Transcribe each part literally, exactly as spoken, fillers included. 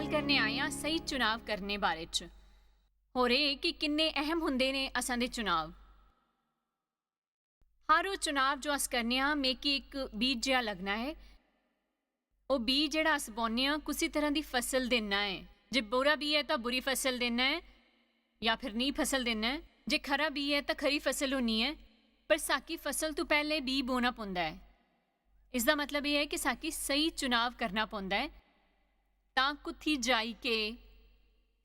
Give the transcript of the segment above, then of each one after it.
करने आए आं स्हेई चुनाव करने बारे च। होर एह् कि किन्ने अहम होंदे ने असां दे चुनाव। हर ओह् चुनाव जो अस करने आं, मिगी इक बीज जेहा लगना ऐ। ओह् बीऽ जेह्ड़ा अस बौह्ने आं, कुसी तरह दी फसल दिन्ना ऐ। जे बुरा बीऽ ऐ, तां बुरी फसल दिन्ना ऐ, जां फिर नीं फसल दिन्ना ऐ। जे खरा बीऽ ऐ, तां खरी फसल होनी ऐ, पर साकी फसल तों पैह्लें बीऽ बोह्ना पौंदा ऐ। इसदा मतलब एह् ऐ कि साकी स्हेई चुनाव करना पौंदा ऐ, तां कुत्थी जाई के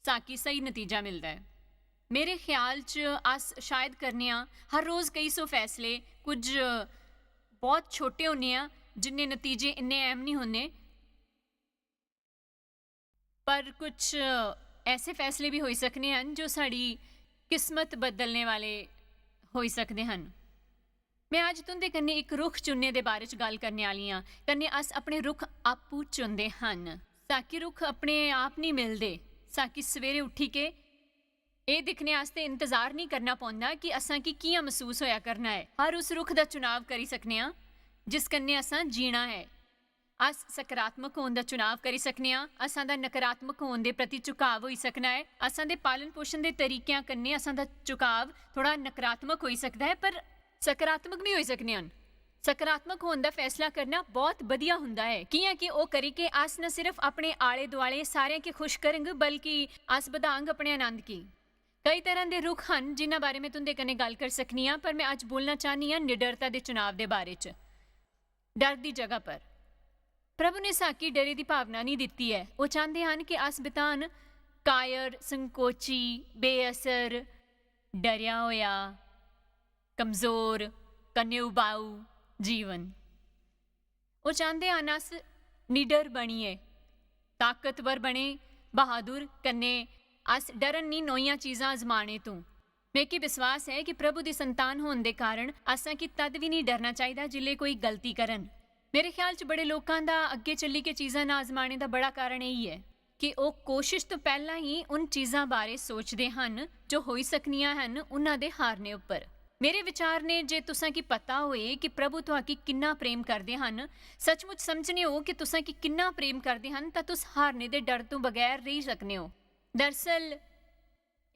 साकी स्हेई नतीजा मिलदा ऐ। मेरे ख्याल च अस शायद करने आं हर रोज केई सौ फैसले, कुछ बहुत छोटे होने आं, जिन्ने नतीजे इन्ने अहम निं होंदे, पर कुछ ऐसे फैसले बी होई सकने हन जो साढ़ी किस्मत बदलने वाले होई सकदे हन। में अज्ज तुं'दे कन्नै इक रुख चुनने दे बारे च गल्ल करने आह्ली आं, कन्नै अस अपने रुख आपूं चुनदे हन। साकी रुख अपने आप निं मिलदे। साकी सवेरे उट्ठी के एह् दिक्खने आस्तै इंतजार निं करना पौंदा कि असां गी कि'यां मसूस होया करना ऐ। हर उस रुख दा चुनाव करी सकने आं जिस कन्नै असां जीना ऐ। अस सकारात्मक होन दा चुनाव करी सकने आं। असां दा नकारात्मक होन दे प्रति झुकाव होई सकना ऐ। असां दे पालन पोषण दे तरीकेआं कन्नै असां दा झुकाव थोह्ड़ा नकारात्मक होई सकदा ऐ, पर सकारात्मक बी होई सकने हन। सकारात्मक होन दा फैसला करना बहुत बधिया हुंदा ऐ, कि'यां कि ओह् करी के अस न सिर्फ अपने आले दुआले सारें गी खुश करंग, बल्कि अस बधांग अपने आनंद गी। कई तरह दे रुख हन जिन्हां बारे में तुं'दे कन्नै गल्ल करी सकनी आं, पर में अज्ज बोलना चाह्न्नी आं निडरता दे चुनाव दे बारे च, डर दी जगह पर। प्रभु ने साकी डरे दी भावना निं दित्ती ऐ। ओह् चांह्दे हन कि अस बितान कायर, संकोची, बेअसर, डरेआ होया, कमजोर, कन्नै उबाऊ जीवन। ओह् चांह्दे हन अस निडर बनियै, ताकतवर बने, बहादुर, कन्नै अस डरन निं नोइयां चीजां आजमाने तों। मिगी विश्वास ऐ कि प्रभु दी संतान होन दे कारण असां गी तद बी निं डरना चाहिदा जिसलै कोई गलती करन। मेरे ख्याल च बड़े लोकां दा अग्गें चली के चीजां ना आजमाने दा बड़ा कारण एही ऐ कि ओह् कोशिश तो पैह्लां ही उन चीजां बारे सोचदे हन जो होई सकनियां हन उन्हां दे हारने उप्पर। मेरे विचार ने जे तुसां गी पता होए कि प्रभु तुहां गी किन्ना प्रेम करदे हन, सचमुच समझने हो कि तुसां गी किन्ना प्रेम करदे हन, तां तुस हारने दे डर तों बगैर रेही सकने हो। दरअसल,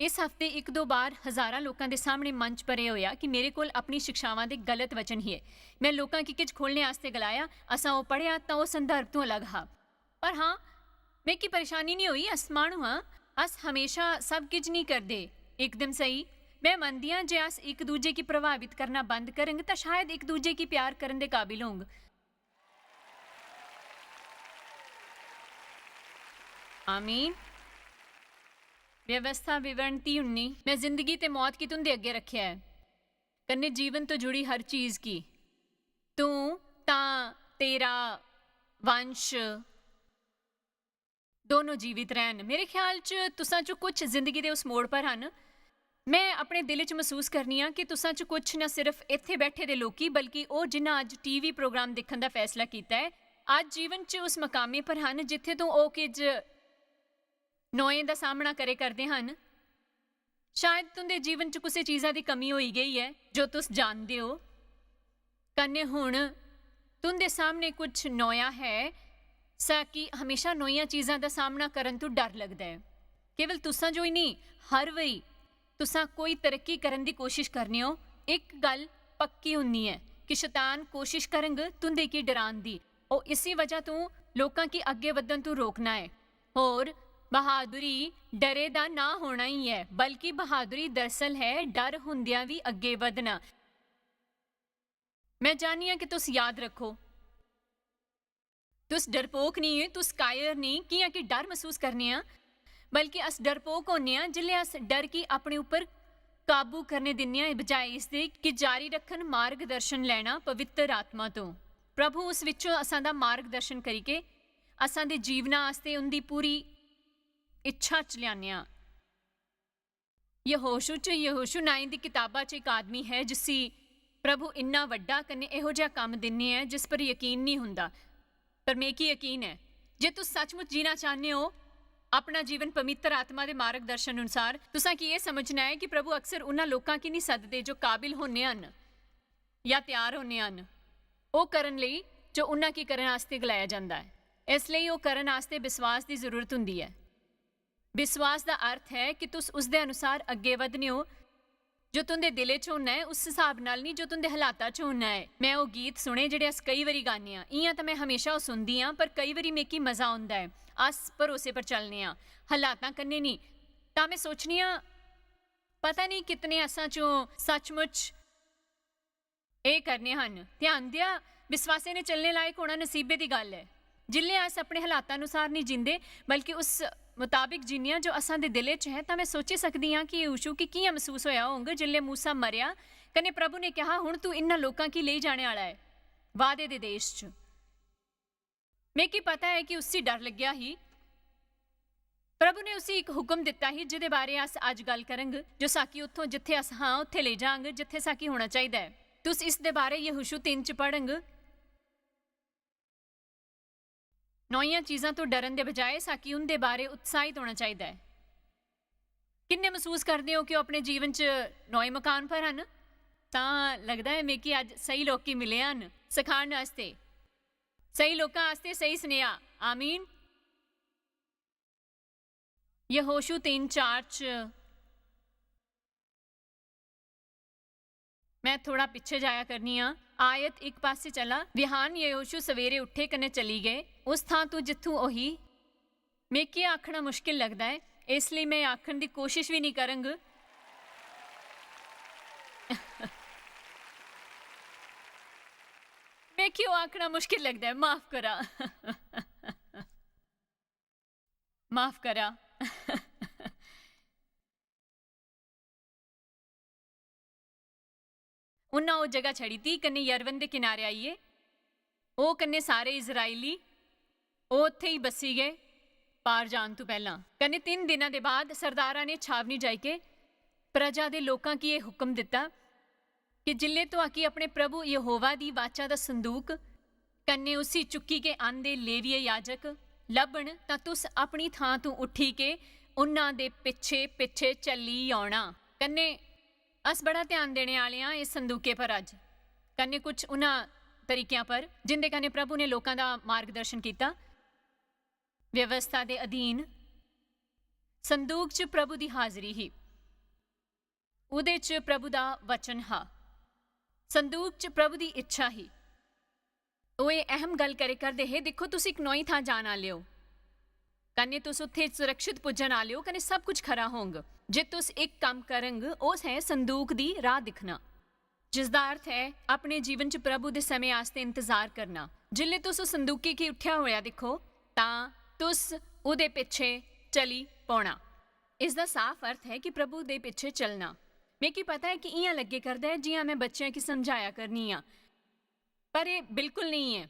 इस हफ्ते इक दो बार हजारां लोकां दे सामने मंच पर एह् होया कि मेरे कोल अपनी शिक्षावां दे गलत वचन हिये। में लोकां गी किश खोलने आस्तै गलाया, असां ओह् पढ़ेआ तां ओह् संदर्भ तों अलग हा। पर हां, मिगी परेशानी निं होई, अस माह्नू आं, अस हमेशा सब किश निं करदे। एकदम स्हेई, में मनदी आं जे अस इक दूजे गी प्रभावित करना बंद करंग तां शायद इक दूजे गी प्यार करन दे काबिल होंग। आमीन। व्यवस्था विवरण ती उन्नी, में जिंदगी ते मौत गी तुं'दे अग्गें रखेआ ऐ, कन्नै जीवन तो जुड़ी हर चीज गी। तूं तां तेरा वंश दोनों जीवित रैह्न। मेरे ख्याल च तुसां चों कुछ जिंदगी दे उस मोड़ पर हन। में अपने दिल च मसूस करनी आं कि तुसां च कुछ न सिर्फ इत्थै बैठे दे लोकी, बल्कि ओह् जिन्हां अज्ज टीवी प्रोग्राम दिक्खन दा फैसला कीता ऐ, अज्ज जीवन च उस मकामे पर हन जित्थै तों ओह् किज नोएं दा सामना करे करदे हन। शायद तुं'दे जीवन च कुसै चीजा दी कमी होई गेई ऐ जो तुस जानदे ओ। कन्नै हुन तुं'दे सामने कुछ नोया है, सा कि हमेशा नोइयां चीजां दा सामना करन तों डर लगदा ऐ। केवल तुसां जो ही नेईं, हर वरी तुसां कोई तरक्की करन दी कोशिश करने ओ, इक गल्ल पक्की होंदी ऐ कि शैतान कोशिश करंग तुं'दे गी डरान दी। ओह् इसी वजह तों लोकां गी अग्गें बधन तों रोकना ऐ। होर बहादुरी डरे दा ना होना ही ऐ, बल्कि बहादुरी दरअसल है डर होंदियां बी अग्गें बधना। मैं चाह्न्नी आं कि तुस याद रक्खो, तुस डरपोक नेईं ओ, तुस कायर नेईं, कि'यां कि डर मसूस करने आं, बल्कि अस डरपोक होन्ने आं जिसलै अस डर गी अपने उप्पर काबू करने दिन्ने आं, बजाए इसदे कि जारी रक्खन मार्गदर्शन लैना पवित्र आत्मा तों। प्रभु उस विचों असां दा मार्गदर्शन करिके असां दे जीवना आस्तै उं'दी पूरी इच्छा च ल्यान्ने आं। यहोशू च यहोशू नांऽ दी किताबा च इक आदमी है जिसी प्रभु इन्ना बड्डा कन्नै एहो जेहा कम्म दिन्ने ऐ जिस पर यकीन निं हुंदा। पर मिगी यकीन ऐ जे तुस सचमुच जीना चाह्न्ने ओ अपना जीवन पवित्र आत्मा दे मार्गदर्शन अनुसार, तुसां गी एह् समझना ऐ कि प्रभु अक्सर उन्हां लोकां गी निं सददे जो काबिल होने हन या त्यार होने हन ओह् करन लेई जो उन्हां गी करन आस्तै गलाया जंदा ऐ। इस लेई ओह् करन आस्तै विश्वास दी जरूरत होंदी ऐ। विश्वास दा अर्थ ऐ कि तुस उसदे अनुसार अग्गें बधने ओ, जो तुं'दे दिलै च होना ऐ, उस स्हाब नाल निं जो तुं'दे हालातां च होना ऐ। में ओह् गीत सुने जेह्ड़े अस केई बारी गान्ने आं। इ'यां तां में हमेशा ओह् सुनदी आं, पर केई बारी मिगी मजा औंदा ऐ। अस भरोसे पर चलने आं, हालातां कन्नै निं। तां में सोचनी आं, पता निं कितने असां चों सचमुच एह् करने हन। ध्यान देआ, विश्वासी ने चलने लायक होना नसीबे दी गल्ल ऐ। जिसलै अस अपने हालातां अनुसार निं जींदे, बल्कि उस मताबक जीन्ने आं जो असां दे दिलै च ऐ, तां में सोची सकदी आं कि यीशु गी कि'यां मसूस होआ होग जिसलै मूसा मरेआ, कन्नै प्रभु ने कहा, "हुन तू इन्हां लोकां गी लेई जाने आह्ला ऐ वादे दे देश च।" मिगी पता ऐ कि उसी डर लग्गेआ ही। प्रभु ने उसी इक हुक्म दित्ता ही, जेह्दे बारे अस अज्ज गल्ल करंग, जो साकी उत्थों जित्थै अस हां, उत्थै लेई जांग, जित्थै साकी होना चाहिदा ऐ। तुस इस दे बारे यहोशू तीन च पढ़ंग। नौइयां चीजां तो डरन दे बजाय साकी उं'दे बारे उत्साहित होना चाहिदा ऐ। किन्ने मसूस करदे ओ कि ओह् अपने जीवन च नौए मकान पर हन? तां लगदा ऐ मिगी अज्ज स्हेई लोक मिले हन सखान आस्तै, स्हेई लोकां आस्तै स्हेई सनेहा। आमीन। यहोशू तीन चार च, मैं थोड़ा पिच्छे जाया करनी आं। आयत इक पासे चला, विहान यहोशू सवेरे उठे कन्नै चली गए। उस थां तू जित्थू ओही, मिगी आखना मुश्किल लगदा ऐ, इसलेई मैं आखन दी कोशिश बी निं करंग। मिगी ओह् आखना मुश्किल लगदा ऐ, माफ करा। माफ करा। उन्ना ओह् जगह छड़ी दी कन्नै यरवन दे किनारे आइये, ओह् कन्नै सारे इस्राएली, ओह् उत्थै ही बस्सी गए, पार जान तू पैह्लां। कन्नै तिन्न दिनां दे बाद सरदारा ने छावनी जाइके प्रजा दे लोकां गी एह् हुक्म दित्ता कि जिल्लै तुआकी अपने प्रभु यहोवा दी वाचा दा संदूक कन्नै उसी चुक्की के आंदे लेविये याजक लब्भन, तां तुस अपनी थां तू उठी के उन्ना दे पिच्छे-पिच्छे चली औना। कन्नै अस बड़ा ध्यान देने आह्ले आं इस संदूके पर अज्ज, कन्नै कुछ उन्ना तरीकेआं पर जिंदे कन्नै प्रभु ने लोकां दा मार्गदर्शन कीता। व्यवस्था दे अधीन संदूक च प्रभु दी हाजरी ही। ओह्दे च प्रभु दा वचन हा। संदूक च प्रभु दी इच्छा ही। ओह् एह् अहम गल्ल करे करदे हे, "दिक्खो, तुस इक नोई थां जान आह्ले ओ, कन्नै तुस उत्थै सुरक्षित पुज्जन आह्ले ओ, कन्नै सब कुछ खरा होंग। जे तुस इक कम्म करंग, ओह् ऐ संदूक दी राह दिक्खना।" जिसदा अर्थ ऐ अपने जीवन च प्रभु दे समें आस्तै इंतजार करना। जिसलै तुस उस संदूके गी उट्ठेआ होआ दिक्खो, तां तुस ओह्दे पिच्छे चली पौना। इसदा साफ अर्थ ऐ कि प्रभु दे पिच्छे चलना। मिगी पता ऐ कि इ'यां लग्गे करदा ऐ जि'यां में बच्चें गी समझाया करनी आं, पर एह् बिल्कुल नेईं ऐ।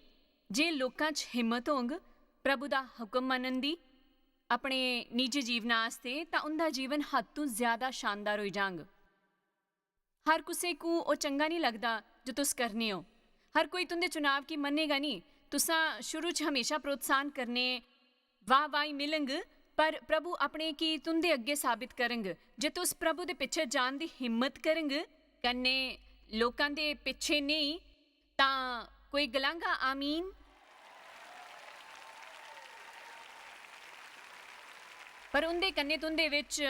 जे लोकां च हिम्मत होंग प्रभु दा हुक्म मनन दी अपने निजी जीवना आस्तै, तां उं'दा जीवन हद तों ज्यादा शानदार होई जांग। हर कुसै कू ओह् चंगा निं लगदा जो तुस करने ओ। हर कोई तुं'दे चुनाव गी मन्नेगा निं। तुसां शुरू च हमेशा प्रोत्साहन करने, वाह-वाही मिलंग, पर प्रभु अपने गी तुं'दे अग्गें साबित करंग। जे तुस प्रभु दे पिच्छे जान दी हिम्मत करंग, कन्नै लोकां दे पिच्छे नेईं, तां कोई गलांगा, "आमीन।" पर उं'दे कन्नै तुं'दे बिच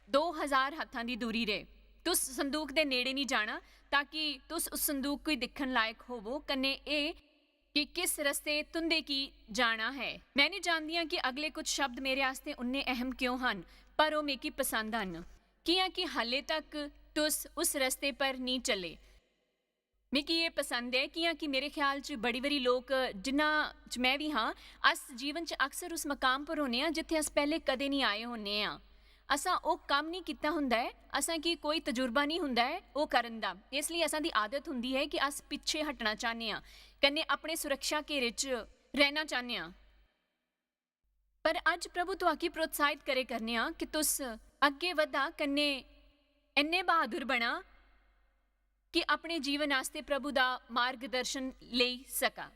दो हजार हत्थां दी दूरी रहे। तुस संदूक दे नेड़े निं जाना, ताकि तुस उस संदूक गी दिक्खन लायक होवो, कन्नै एह् कि किस रस्ते तुं'दे गी जाना ऐ। में निं जानदी आं कि अगले कुछ शब्द मेरे आस्तै उन्ने अहम क्यों हन, पर ओह् मिगी पसंद हन, कि'यां कि हाले तक तुस उस रस्ते पर निं चले। मिगी एह् पसंद ऐ, कि'यां कि मेरे ख्याल च बड़ी बारी लोक, जिन्ना च में बी हां, अस जीवन च अक्सर उस मकाम पर होन्ने आं जित्थै अस पैह्लें कदें निं आए होन्ने आं। असां ओह् कम्म निं कीता होंदा ऐ, असां गी कोई तजुर्बा निं होंदा ऐ ओह् करन दा, इस लेई असां दी आदत होंदी ऐ कि अस पिच्छे हटना चाह्न्ने आं, कन्नै अपने सुरक्षा घेरे च रैह्ना चाह्न्ने आं। पर अज्ज प्रभु तुआकी प्रोत्साहित करे करने आं कि तुस अग्गें बधा, कन्नै इन्ने बहादुर बना कि अपने जीवन आस्तै प्रभु दा मार्गदर्शन लेई सका।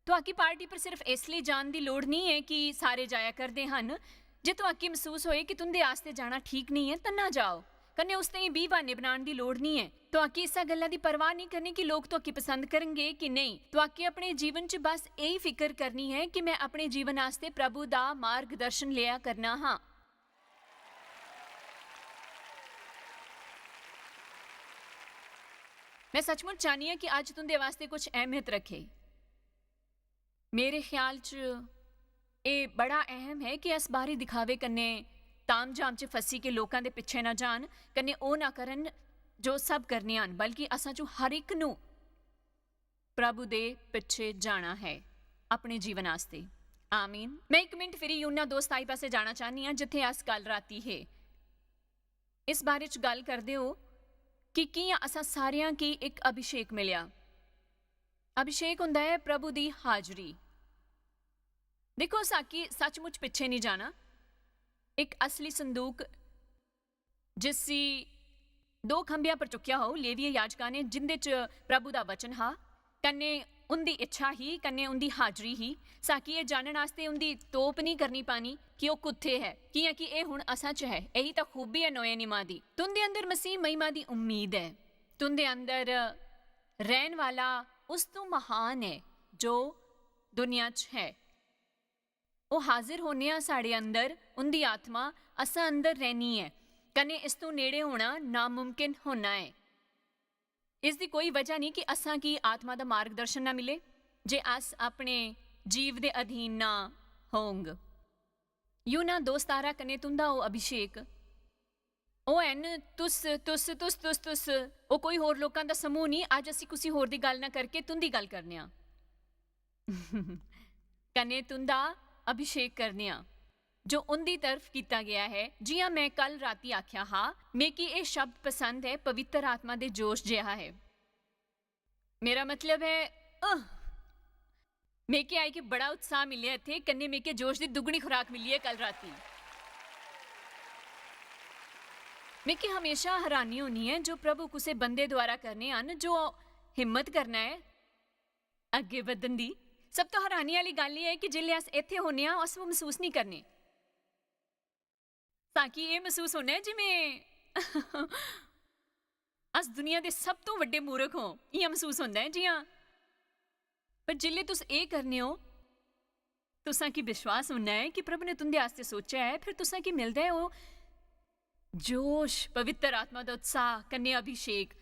तुआकी पार्टी पर सिर्फ इस लेई जान दी लोड़ निं ऐ कि सारे जाया करदे हन। जे तुआकी मसूस होए कि तुं'दे आस्तै जाना ठीक नेईं ऐ, तां ना जाओ। कन्नै उस ताईं बीह् ब्हान्ने बनाने दी लोड़ निं ऐ। तुआकी इसा गल्ला दी परवाह निं करनी कि लोक तुआकी पसंद करनगे कि नेईं। तुआकी अपने जीवन च बस एही फिकर करनी ऐ कि मैं अपने जीवन आस्तै प्रभु दा मार्गदर्शन लेआ करना हां। मैं सचमुच चाह्न्नी आं कि अज्ज तुं'दे आस्तै कुछ अहमियत रखे। मेरे ख्याल च एह् बड़ा अहम ऐ कि अस बाहरी दिखावे कन्नै ताम-झाम च फसी के लोकां दे पिच्छे ना जान, कन्नै ओह् ना करन जो सब करने आन, बल्कि असां चों हर इक नू प्रभु दे पिच्छे जाना है अपने जीवन आस्तै। आमीन। मैं इक मिनट फिरी यूहन्ना दो सताई पासै जाना चाह्न्नी आं, जित्थै अस कल राती हे। इस बारे च गल्ल करदे हो कि कि'यां असां सारेआं गी इक अभिषेक मिलेआ। अभिषेक होंदा ऐ प्रभु दी हाजरी। दिक्खो, साकी सचमुच पिच्छे निं जाना। इक असली संदूक, जिसी दो खंभेआं पर चुक्केआ होग, लेविये याजकां ने, जिंदे च प्रभु दा वचन हा, कन्नै उंदी इच्छा ही, कन्नै उंदी हाजरी ही। साकी एह् जानन आस्तै उंदी तोप निं करनी पानी कि ओह् कुत्थै ऐ, कि'यां कि एह् हुन असां च ऐ। एही तां खूबी ऐ नोए निमा दी। तुंदे अंदर मसीह महिमा दी उम्मीद ऐ। तुंदे अंदर रैह्न वाला उस तों महान ऐ जो दुनिया च है। ओह् हाजिर होने आं साढ़े अंदर, उंदी आत्मा असां अंदर रैह्नी ऐ, कन्नै इस तों नेड़े होना नामुमकिन होना ऐ। इस दी कोई वजह निं कि असां गी आत्मा दा मार्गदर्शन ना मिले, जे अस अपने जीव दे अधीन ना होंग। यूहन्ना दो सतारां कन्नै तुंदा ओह् अभिषेक, ओह् हैन तुस, तुस, तुस, तुस, तुस। ओह् कोई होर लोकां दा समूह निं। अज्ज असीं कुसी होर दी गल्ल ना करके तुंदी गल्ल करने आं। कन्नै तुंदा अभिषेक करने आं, जो उंदी तरफ कीता गेआ ऐ। जि'यां मैं कल राती आखेआ हा, मिगी एह् शब्द पसंद ऐ, पवित्र आत्मा दे जोश जेहा ऐ। मेरा मतलब ऐ, अह, मिगी आई के बड़ा उत्साह मिलेआ इत्थै, कन्नै मिगी जोश दी दुगनी खुराक मिली ऐ कल राती। मिगी हमेशा हैरानी होनी ऐ जो प्रभु कुसै बंदे द्वारा करने हन जो हिम्मत करना ऐ अग्गें बधन दी। सब तो हैरानी आह्ली गल्ल एह् ऐ कि जिसलै अस इत्थै होने आं, अस ओह् मसूस निं करने। ताकि एह् मसूस होना ऐ जिमें अस दुनिया दे सब तो बड्डे मूर्ख हों, इ'यां मसूस होंदा ऐ जि'यां। पर जिसलै तुस एह् करने ओ, तुसां गी विश्वास होना ऐ कि प्रभु ने तुंदे आस्तै सोचेआ ऐ, फिर तुसां गी मिलदा ऐ ओह् जोश, पवित्र आत्मा दा उत्साह कन्नै अभिषेक।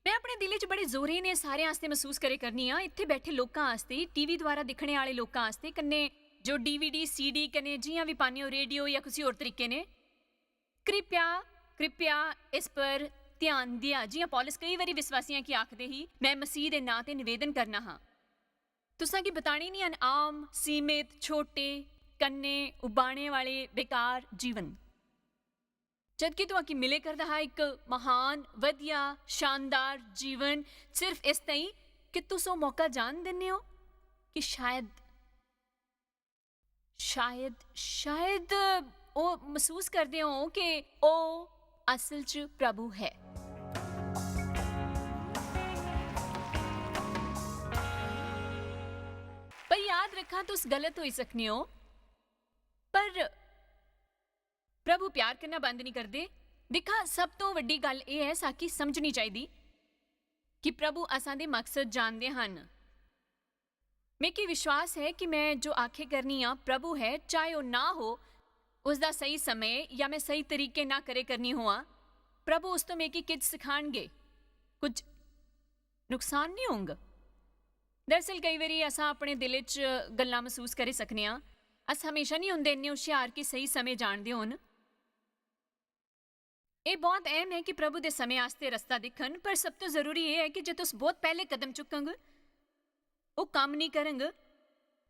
मैं अपने दिलै च बड़े जोरें ने सारें आस्तै मसूस करे करनी आं, इत्थै बैठे लोकां आस्तै, टीवी द्वारा दिक्खने आह्ले लोकां आस्तै, कन्नै जो डीवीडी, सीडी कन्नै जि'यां बी पाने ओ, रेडियो या कुसै होर तरीके ने, कृपया, कृपया इस पर ध्यान देआ। जि'यां पौलुस केई बारी विश्वासियां गी आखदे ही, "मैं मसीह दे नां ते निवेदन करना हां।" तुसां गी बताने निं हन आम, सीमित, छोटे, कन्नै उबाने वाले बेकार जीवन। जदकि तुआं गी मिले करदा हा इक महान, वधिया, शानदार जीवन, सिर्फ इस ताईं कि तुस ओह् मौका जान दिन्ने ओ कि शायद, शायद, शायद ओह् मसूस करदे हो कि ओह् असल च प्रभु है। पर याद रखा, तुस गलत होई सकने ओ, पर प्रभु प्यार करना बंद निं करदे। दिक्खा, सब तो वड्डी गल्ल एह् ऐ, साकी समझनी चाहिदी कि प्रभु असां दे मकसद जानदे हन। मिगी विश्वास ऐ कि मैं जो आखे करनी आं, प्रभु है, चाहे ओह् ना हो, उसदा सही समय या मैं सही तरीके ना करे करनी होआं, प्रभु उस तो मिगी किश सखानगे, कुछ नुकसान निं होंग। दरअसल, केई बारी असां अपने दिलै च गल्लां मसूस करी सकने आं। अस हमेशा निं होंदे इन्ने हुशियार कि स्हेई समें जानदे होन। एह् बहुत अहम ऐ कि प्रभु दे समें आस्तै रस्ता दिक्खन, पर सब तो जरूरी एह् ऐ कि जे तुस बहुत पैह्ले कदम चुकंग, ओह् कम्म निं करंग।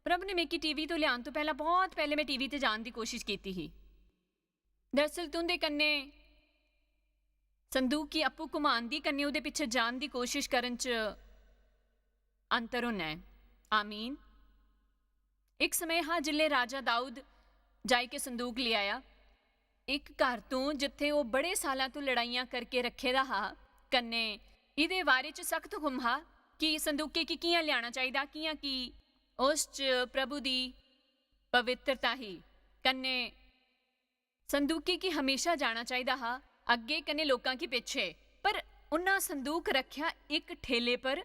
प्रभु ने मिगी टीवी तो लेआन तो पैह्ला, बहुत पैह्ले मैं टीवी ते जान दी कोशिश कीती ही। दरअसल, तुं'दे कन्नै संदूक गी अप्पू घुमान दी कन्नै ओह्दे पिच्छे जान दी कोशिश करन च अंतर होना ऐ। आमीन। इक समय हा जिसलै राजा दाऊद जाई के संदूक लेई आया, इक घर तों जित्थै ओह् बड़े सालां तों लड़ाइयां करके रक्खे दा हा, कन्नै इ'दे बारे च सख्त हुकम हा कि संदूकै गी कि'यां लेआना चाहिदा, कि'यां कि उस च प्रभु दी पवित्रता ही, कन्नै संदूकै गी हमेशा जाना चाहिदा हा, अग्गें कन्नै लोकां गी पिच्छे, पर उन्ना संदूक रक्खेआ इक ठेले पर,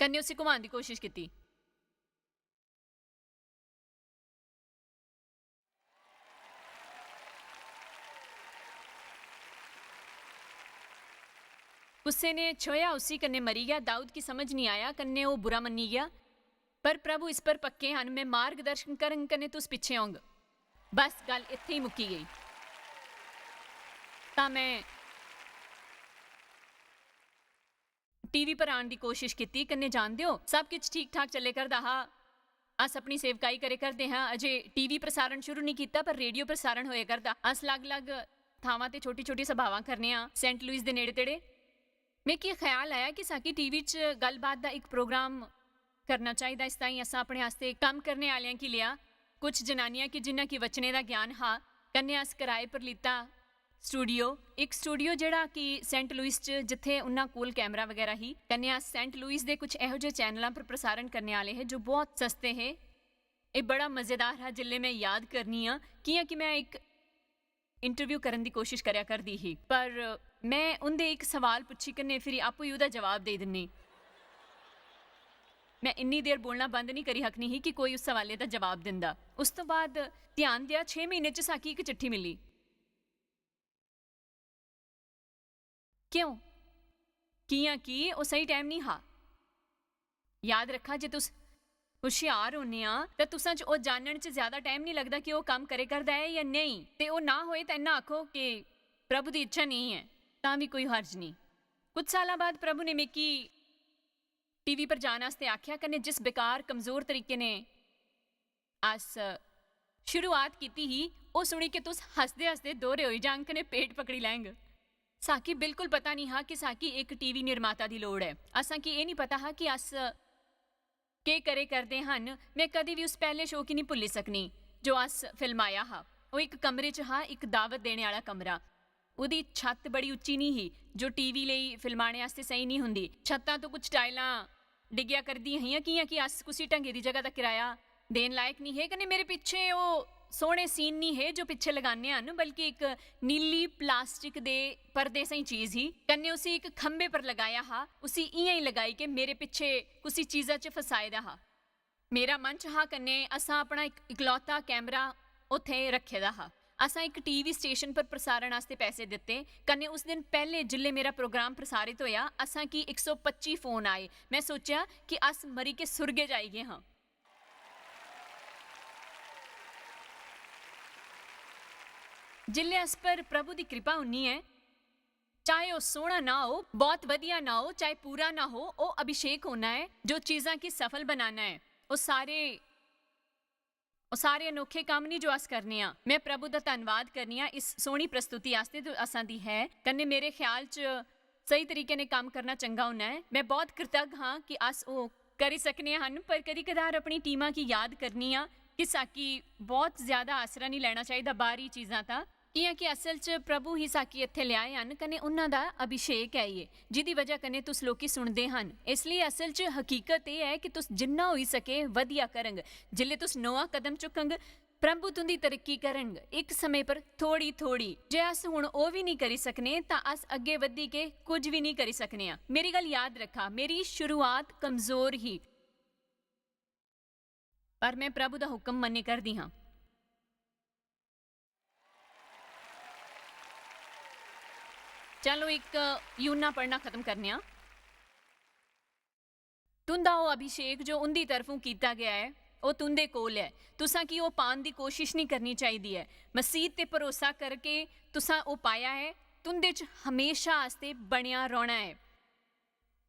कन्नै उसी घुमाने दी कोशिश कीती। कुसै ने छोया उसी कन्नै मरी गेआ। दाऊद गी समझ निं आया, कन्नै ओह् बुरा मन्नी गेआ। पर प्रभु इस पर पक्के हन, "में मार्गदर्शन करङ कन्नै तुस पिच्छें होंग।" बस, गल्ल इत्थें ही मुक्की गेई। तां में टीवी पर आन दी कोशिश कीती। कन्नै जानदे ओ, सब किश ठीक ठाक चले करदा हा। अस अपनी सेवकाई करे करदे हां। अजे टीवी प्रसारण शुरू नहीं कीता, पर रेडियो प्रसारण होए करदा। अस अलग-अलग थावां ते छोटी-छोटी सभावां करने आं, सेंट लुइस दे नेड़े-तेड़े। मिगी ख्याल आया कि साकी टीवी च गल्लबात दा इक प्रोग्राम करना चाहिदा। इस ताईं असां अपने आस्तै कम्म करने आह्लेआं गी लेआ, कुछ जनानियां गी जिन्हां गी वचनें दा ज्ञान हा, कन्नै अस कराए पर लित्ता स्टूडियो, इक स्टूडियो जेह्ड़ा कि सेंट लुइस च, जित्थै उन्हां कोल कैमरा बगैरा ही। कन्नै अस सेंट लुइस दे कुछ एहो जे चैनलां पर प्रसारण करने आह्ले हे जो बहुत सस्ते हे। एह् बड़ा मजेदार हा जिल्लै में याद करनी आं, कि'यां कि में इक इंटरव्यू करन दी कोशिश करै करदी ही, पर में उं'दे इक सवाल पुच्छी कन्नै फिरी आपूं ही ओह्दा जवाब देई दिन्नी। में इन्नी देर बोलना बंद निं करी हकनी ही कि कोई उस सवालै दा जवाब दिंदा। उस तो बाद ध्यान देआ, छे म्हीने च साकी इक चिट्ठी मिली। क्यों? कि'यां कि ओह् स्हेई टाइम निं हा। याद रक्खा, जे तुस हुशियार होने आ, तां तुसां च ओह् जानन च ज्यादा टाइम निं लगदा कि ओह् कम्म करे करदा ऐ जां नेईं। ते ओह् ना होए, तां इन्ना आखो कि प्रभु दी इच्छा नेईं ऐ, तां बी कोई हर्ज निं। कुछ सालां बाद प्रभु ने मिगी टीवी पर जान आस्तै आखेआ, कन्नै जिस बेकार, कमजोर तरीके ने अस शुरुआत कीती ही, ओह् सुनी के तुस हसदे-हसदे दोह्रे होई जांग कन्नै पेट पकड़ी लैंग। साकी बिल्कुल पता निं हा कि साकी इक टीवी निर्माता दी लोड़ ऐ। असां गी एह् निं पता हा कि अस केह् करे करदे हन। में कदी बी उस पैह्ले शो गी निं भुल्ली सकनी जो अस फिल्माया हा। ओह् इक कमरे च हा, इक दावत देने आह्ला कमरा। ओह्दी छत्त बड़ी उच्ची निं ही, जो टीवी लेई फिल्माने आस्तै स्हेई निं होंदी। छत्ता तो कुछ टाइलां डिग्गेआ करदियां हियां, कि'यां कि अस कुसी ढंगे दी जगह दा किराया देन लायक निं हे। कन्नै मेरे पिच्छे ओह् सोह्ने सीन निं हे जो पिच्छे लगाने हन, बल्कि इक नीली प्लास्टिक दे पर्दे साहीं चीज ही। कन्नै उसी इक खंभे पर लगाया हा, उसी इ'यां ही लगाई के मेरे पिच्छे कुसी चीजा च फसाए दा हा। मेरा मंच हा, कन्नै असां अपना इक इकलौता कैमरा उत्थै रक्खे दा हा। असां इक टीवी स्टेशन पर प्रसारण आस्तै पैसे दित्ते, कन्नै उस दिन पैह्ले जिल्लै मेरा प्रोग्राम प्रसारित होएआ, असां गी इक सौ पच्ची फोन आए। में सोचेआ कि अस मरी के सुर्गे जाई गे हां। जिल्लै अस पर प्रभु दी कृपा होनी ऐ, चाहे ओह् सोह्ना ना हो, बहुत बधिया ना हो, चाहे पूरा ना हो, ओह् अभिषेक होना ऐ जो चीजां गी सफल बनाना ऐ। ओह् सारे, ओह् सारे अनोखे कम्म निं जो अस करने आं। में प्रभु दा धन्नवाद करनी आं इस सोह्नी प्रस्तुति आस्तै जो असां दी है। कन्नै मेरे ख्याल च स्हेई तरीके ने कम्म करना चंगा होना ऐ। में बहुत कृतज्ञ हां कि अस ओह् करी सकने हन, पर कदी-कदार अपनी टीमा गी याद करनी आं कि साकी बहुत ज्यादा आसरा निं लैना चाहिदा बाहरी चीजां दा। कि'यां कि असल च प्रभु ही साकी इत्थै ल्याए हन, कन्नै उन्हां दा अभिषेक ऐ एह्, जिदी वजह कन्नै तुस लोकी सुनदे हन। इसलेई असल च हकीकत एह् ऐ कि तुस जिन्ना होई सके बधिया करंग। जिल्लै तुस नोआ कदम चुकंग, प्रभु तुंदी तरक्की करंग, इक समें पर थोड़ी-थोड़ी। जे अस हुन ओह् बी निं करी सकने, तां अस अग्गें बधी के कुछ बी निं करी सकने आं। मेरी गल्ल याद रक्खा, मेरी शुरुआत कमजोर ही, पर में प्रभु दा हुक्म मन्ने करदी हां। चलो, इक यूहन्ना पढ़ना खत्म करने आं। तुंदा ओह् अभिषेक जो उंदी तरफों कीता गया ऐ, ओह् तुंदे कोल ऐ। तुसां गी ओह् पान दी कोशिश निं करनी चाहिदी ऐ। मसीह ते भरोसा करके तुसां ओह् पाया ऐ, तुंदे च हमेशा आस्तै बनेआ रौह्ना ऐ।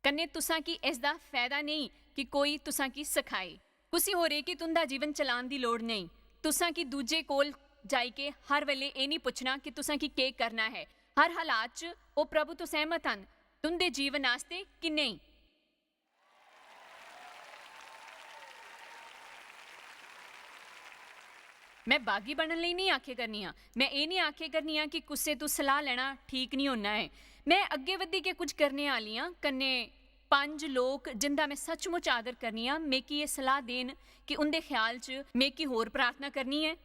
कन्नै तुसां गी इसदा फैदा नेईं कि कोई तुसां गी सखाए। कुसी होरे गी तुंदा जीवन चलान दी लोड़ नेईं। तुसां गी दूजे कोल जाई के हर वेले एह् निं पुच्छना कि तुसां गी केह् करना ऐ। हर हालात च ओह् प्रभु तो सैह्मत हन, तुंदे जीवन आस्तै कि नेईं। में बागी बनन लेई नेईं आखे करनी आं। में एह् नेईं आखे करनी आं कि कुसै तों सलाह लैना ठीक नेईं होना ऐ। में अग्गें बधी के कुछ करने आह्ली आं। कन्नै पंज लोक जिंदा में सचमुच आदर करनी आं, मिगी एह् सलाह देन कि उं'दे ख्याल च में की होर प्रार्थना करनी ऐ।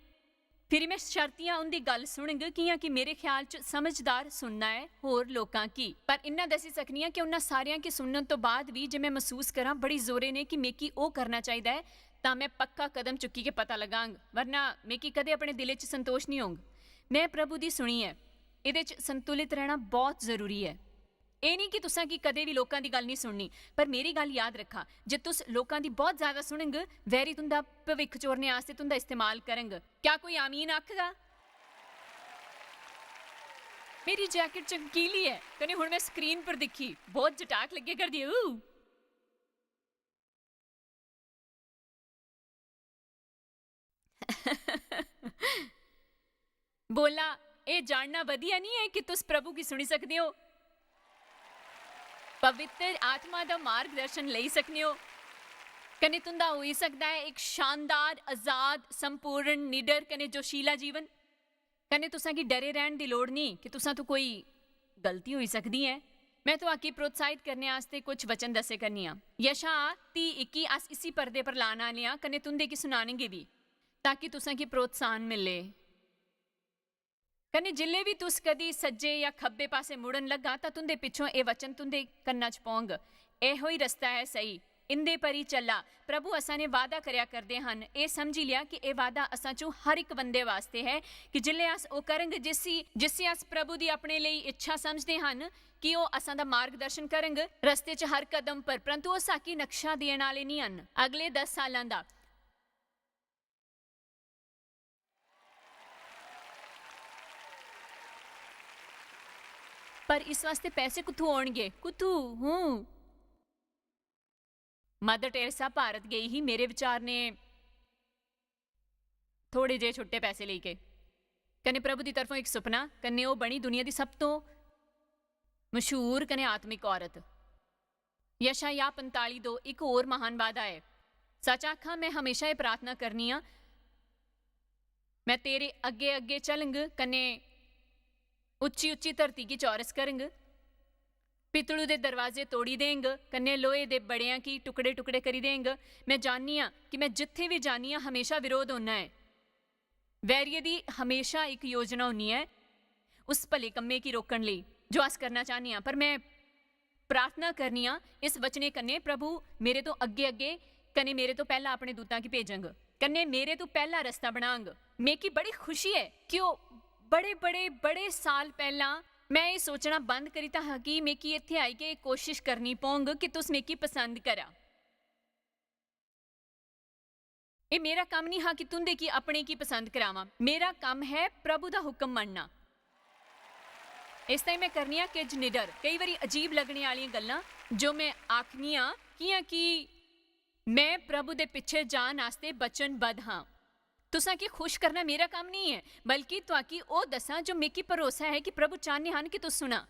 फिरी में शर्तियां उं'दी गल्ल सुनङ, कि'यां कि मेरे ख्याल च समझदार सुनना ऐ होर लोकां की। पर इन्ना दस्सी सकनी आं कि उन्ना सारेआं की सुनन तो बाद बी जे में मसूस करां बड़ी जोरे ने कि मिकी ओह् करना चाहिदा ऐ, तां में पक्का कदम चुक्कियै पता लगांग, वरना मिकी कदें अपने दिलै च संतोष निं होंग। में प्रभु दी सुनी ऐ। एह्दे च संतुलित रैह्ना बौह्त जरूरी ऐ। एह् निं कि तुसां गी कदें बी लोकां दी गल्ल निं सुननी, पर मेरी गल्ल याद रक्खा, जे तुस लोकां दी बौह्त जैदा सुनग, वैरी तुं'दा भविक्ख चोरने आस्तै तुं'दा इस्तेमाल करग। क्या कोई आमीन आखगा? मेरी जैकेट चमकीली ऐ, कन्नै हुन में स्क्रीन पर दिक्खी, बौह्त जटाक लग्गै करदी ऐ। ऊ! बोला, एह् जानना बधिया निं ऐ कि तुस प्रभु गी सुनी सकदे ओ, पवित्र आत्मा दा मार्गदर्शन लेई सकने ओ, कन्नै तुं'दा होई सकदा ऐ इक शानदार, अजाद, संपूर्ण, निडर कन्नै जोशीला जीवन। कन्नै तुसां गी डरे रैह्न दी लोड़ निं कि तुसां तों कोई गलती होई सकदी ऐ। में तुआकी प्रोत्साहित करने आस्तै कुछ वचन दस्से करनी आं। यशा ती इक्की, अस इसी पर्दे पर लान आह्ले आं कन्नै तुं'दे गी सुनाने गी बी, ताकि तुसां गी प्रोत्साहन मिले। कन्नै जिल्लै बी तुस कदी सज्जे जां खब्बे पासै मुड़न लग्गा, तां तुं'दे पिच्छों एह् वचन तुं'दे कन्नां च पौंग, "एहो ई रस्ता ऐ सही, इं'दे पर ई चला।" प्रभु असां ने वादा करया करदे हन, एह् समझी लेआ कि एह् वादा असां चों हर इक बंदे वास्ते ऐ कि जिल्लै अस ओह् करंग जिसी, जिसी अस प्रभु दी अपने लेई इच्छा समझदे हन कि ओह् असां दा मार्गदर्शन करंग रस्ते च हर कदम पर, परंतु ओह् साकी नक्शा देन आह्ले निं हन। अगले दस सालां दा पर इस वास्ते पैसे कुत्थू औनगे? कुत्थू? हूं। मदर टेरेसा भारत गेई ही, मेरे विचार ने थोड़े जे छुट्टे पैसे लेई के। कन्नै प्रभु दी तरफों इक सुपना, कन्नै ओह् बनी दुनिया दी सब तों मशहूर कन्नै आत्मिक औरत। यशायाह पंताली दो इक होर महान वादा ऐ। सच आखां, में हमेशा एह् प्रार्थना करनी आं, "मैं तेरे अग्गे-अग्गे चलंग, कन्नै उच्ची-उच्ची धरती गी चौरस करंग, पितलू दे दरवाजे तोड़ी देंग, कन्नै लोहे दे बड़ेआं गी टुकड़े-टुकड़े करी देंग।" में जाननी आं कि में जित्थै बी जानी आं, हमेशा विरोध होना ऐ। वैरिये दी हमेशा इक योजना होनी ऐ उस भले कम्मै गी रोकन लेई जो अस करना चाह्न्ने आं। पर में प्रार्थना करनी आं इस वचने कन्नै, "प्रभु, मेरे तो अग्गे-अग्गे कन्नै मेरे तो पैह्ला अपने दूतां गी भेजंग, कन्नै मेरे तो पैह्ला रस्ता बनांग।" मिगी बड़ी खुशी ऐ कि ओह् बड़े, बड़े, बड़े साल पैह्ला में एह् सोचना बंद करी दित्ता हा कि मिगी इत्थै आइयै एह् कोशिश करनी पौंग कि तुस मिगी पसंद करा। एह् मेरा कम्म निं हा कि तुं'दे गी अपने गी पसंद करावां। मेरा कम्म ऐ प्रभु दा हुक्म मन्नना। इस ताईं में करनी आं किश निडर, केई बारी अजीब लग्गने आह्लियां गल्लां जो में आखनी आं, कि'यां कि में प्रभु दे पिच्छे जान आस्तै वचनबद्ध हां। तुसां गी खुश करना मेरा कम्म निं ऐ, बल्कि तुआकी ओह् दस्सां जो मिगी भरोसा ऐ कि प्रभु चाह्न्ने हन कि तुस सुना।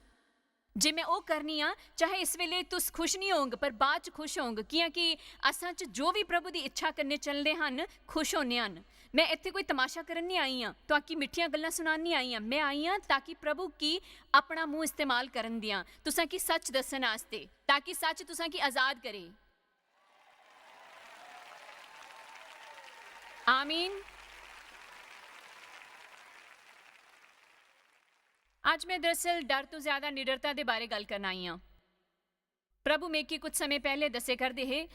जे में ओह् करनी आं, चाहे इस वेले तुस खुश निं होंग, पर बाद च खुश होंग, कि'यां कि असां च जो बी प्रभु दी इच्छा कन्नै चलदे हन, खुश होने हन। में इत्थै कोई तमाशा करन निं आई आं, तुआकी मिट्ठियां गल्लां सुनान निं आई आं। में आई आं ताकि प्रभु गी अपना मुंह इस्तेमाल करन दियां, तुसां गी सच दस्सन आस्तै, ताकि सच तुसां गी आजाद करे। आमीन। अज्ज में दरअसल डर तो ज्यादा निडरता दे बारे गल्ल करना आई आं। प्रभु मिगी कुछ समें पैह्ले दस्से करदे हे।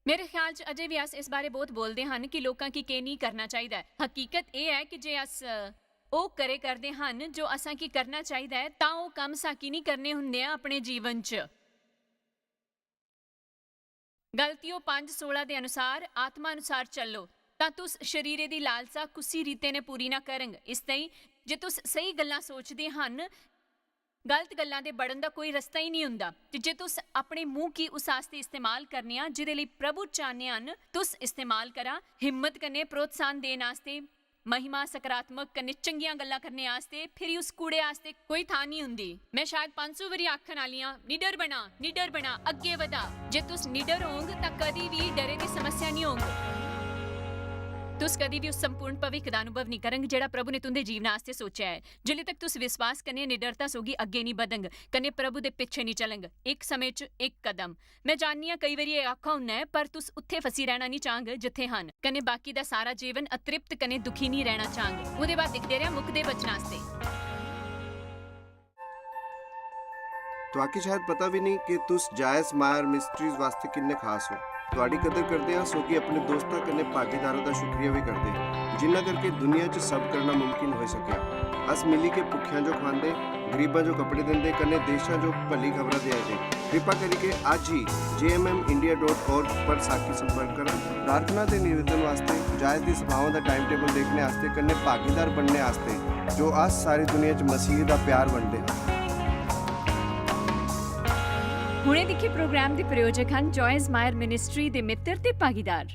मेरे ख्याल च अजें बी अस इस बारे बहुत बोलदे हन कि लोकां गी केह् नेईं करना चाहिदा ऐ। हकीकत एह् ऐ कि जे अस, अ, ओह् करे करदे हन जो असां गी करना चाहिदा ऐ, तां ओह् कम्म साकी निं करने हुंदे आं अपने जीवन च। गलतियो पंज सोलां दे अनुसार, "आत्मा अनुसार चलो, तां तुस शरीरे दी लालसा कुसी रीते ने पूरी ना करंग।" इस ताईं जे तुस स्हेई गल्लां सोचदे हन, गलत गल्लां दे बढ़न दा कोई रस्ता ही निं हुंदा। ते जे तुस अपने मुंह गी उस आस्तै इस्तेमाल करने आं जेह्दे लेई प्रभु चाह्ने हन, तुस इस्तेमाल करा, हिम्मत कन्नै प्रोत्साहन देन आस्तै, महिमा, सकारात्मक कन्नै चंगियां गल्लां करने आस्तै, फिरी उस कूड़े आस्तै कोई थां निं हुंदी। में शायद पंज सौ बारी आखन आह्ली आं, "निडर बना, निडर बना, अग्गें बधा।" जे तुस निडर होंग तां कदी बी डरे दी समस्या निं होंग। तुस कदी बी उस संपूर्ण भविक्ख दा अनुभव नेईं करंग जेह्ड़ा प्रभु ने तुं'दे जीवना आस्तै सोचेआ ऐ। जिसले तक तुस विश्वास कन्नै निडरता सोगी अग्गें नेईं बधंग, कन्नै प्रभु दे पिच्छे नेईं चलंग, इक समें च इक कदम। में जाननी आं, केई बारी एह् औखा होंदा ऐ, पर तुस उत्थै फसी रैह्ना नेईं चाहंग जित्थै हन, कन्नै बाकी दा सारा जीवन अतृप्त कन्नै दुखी नेईं रैह्ना चाहंग। ओह्दे बाद दिखदे रेहा मुकदे बचन आस्तै। तुआकी शायद पता भी नहीं कि तुस जायस मायर मिस्ट्रीज वास्तै किन्ने खास हो। तुआडी कदर करदे आं, सोगी अपने दोस्तां कन्नै भागीदारां दा शुक्रिया भी करदे, जिन्ना करके दुनिया च सब करना मुमकिन होई सकेआ। अस मिली के भुक्खेआं जो खुआंदे, गरीबां जो कपड़े दिंदे, कन्नै देशां जो भली खबरां देआ दे। कृपा करिके अज्ज ही J M M India dot org पर साकी संपर्क करन। प्रार्थना ते निवेदन वास्तै, जायस दी सभावां दा टाइम टेबल देखने आस्तै, कन्नै भागीदार बनने आस्तै, जो अस सारी दुनिया च मसीह दा प्यार बंडदे हां। हुणे दिक्खे प्रोग्राम दे प्रायोजक हन जॉयस मायर मिनिस्ट्री दे मित्र ते भागीदार।